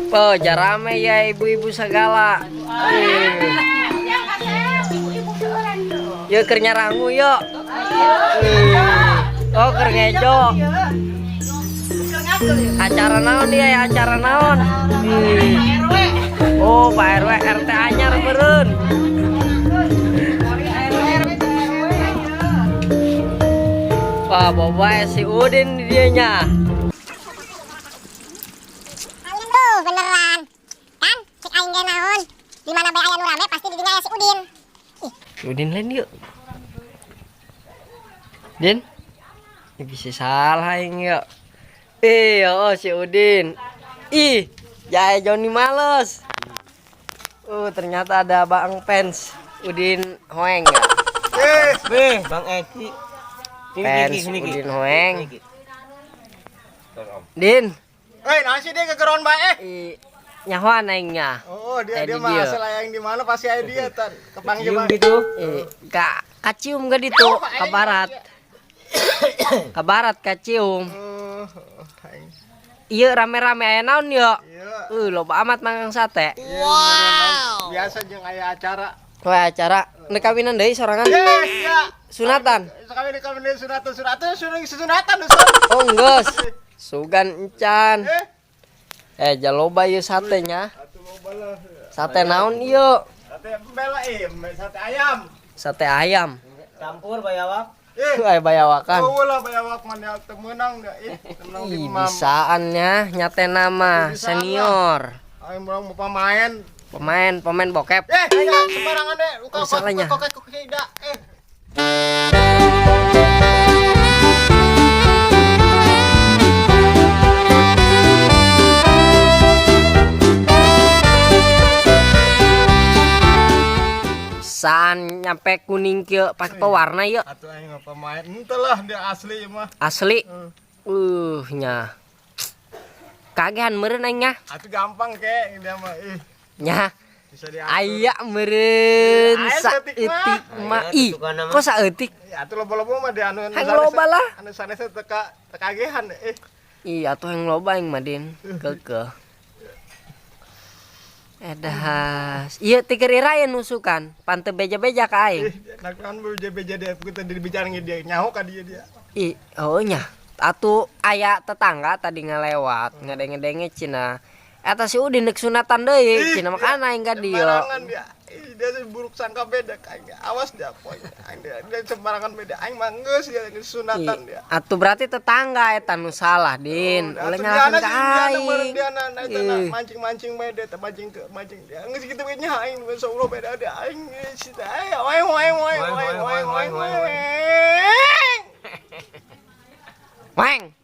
Oh, jarame ya ibu-ibu segala. Yuk keur nyarangu yuk. Oh, keur ngejo. Acara naon dia ya, acara naon? Oh, Pak RW RT anyar meureun. Wah, bawa si Udin dianya. Tuh, beneran. Kan, cek aing ge naon. Di mana bae aya nu rame pasti di dinya aya si Udin. Si Udin lain yuk. Din? Ini bisa salah aing yuk. Oh si Udin. Ih, jaya Joni males. Ternyata ada Bang Pens Udin Hoeng ya. Beh, Bang Eki. Pens Udin Hoeng. Din. Nasi dia kegeron bae. Ih, nyahoan aingnya. Oh, dia Eh, dia di mah dia. asal yang di mana pasti aya dia tan. Kepanggil mah. Gitu. Ka kacium gak ditu ka barat. Ka barat kacium. Aing. Ieu rame-rame aya naon yeuh? Iya. Loba amat manggang sate. Wow. Biasa jeung aya acara. Wah, acara nek kawinan deui sorangan. Ya. Sunatan. Sekali di kawin sunatan sunatan sunatan sun. Oh, geus. Sugan encan. Jaloba ieu satenya. Atuh loba lah. Sate naon ieu? Sate bela sate ayam. Sate ayam. Campur bayawak. Ay bayawakan. Oh lah bayawak mah dia teu meunang da ih, teu meunang di Ih, mam. bisaannya nyate nama Bisaan senior. Aing urang mau pemain. Pemain, pemain bokep. Ya, sembarangan deh. Kok Salahnya. kok kok tidak. Saan nyampe kuning kieu pake pewarna yeuh. Atuh aing mah pemain. Henteu lah dia asli mah. Asli. Nya. Kagehan meureun aing nya. Atuh gampang ke dia mah ih. Nya. Bisa diatur. Aya meureun Aya saeutik mah. saeutik mah. Ih, kok saeutik? Ya atuh loba-loba mah dia anu Hang loba lah. Anu sanes teu ka teu kagehan ih. Ih, atuh yang loba aing mah Din. Keukeuh. Edas. Ieu tikeur ira nusukan, pante beja-beja ka aing. Ih, nak beja-beja dia kita dibicara dia nyaho ka dia dia. Ih, oh nya. Atuh aya tetangga tadi ngalewat, ngadenge-denge cenah. Eta si Udin deuk sunatan deui, cenah makana aing ka dieu. Sembarangan dia. Ih, dia buruk sangka beda ka aing. Awas dia poy. Aing dia sembarangan beda. Aing mah geus dia sunatan dia. Atuh berarti tetangga eta nu salah, Din. Ulah nyalahkeun ka aing. Dia na eta na mancing-mancing bae dia teh mancing ke mancing dia. Geus kitu we nya aing insyaallah beda dia aing geus teh. Oeng oeng oeng oeng oeng oeng oeng. Weng.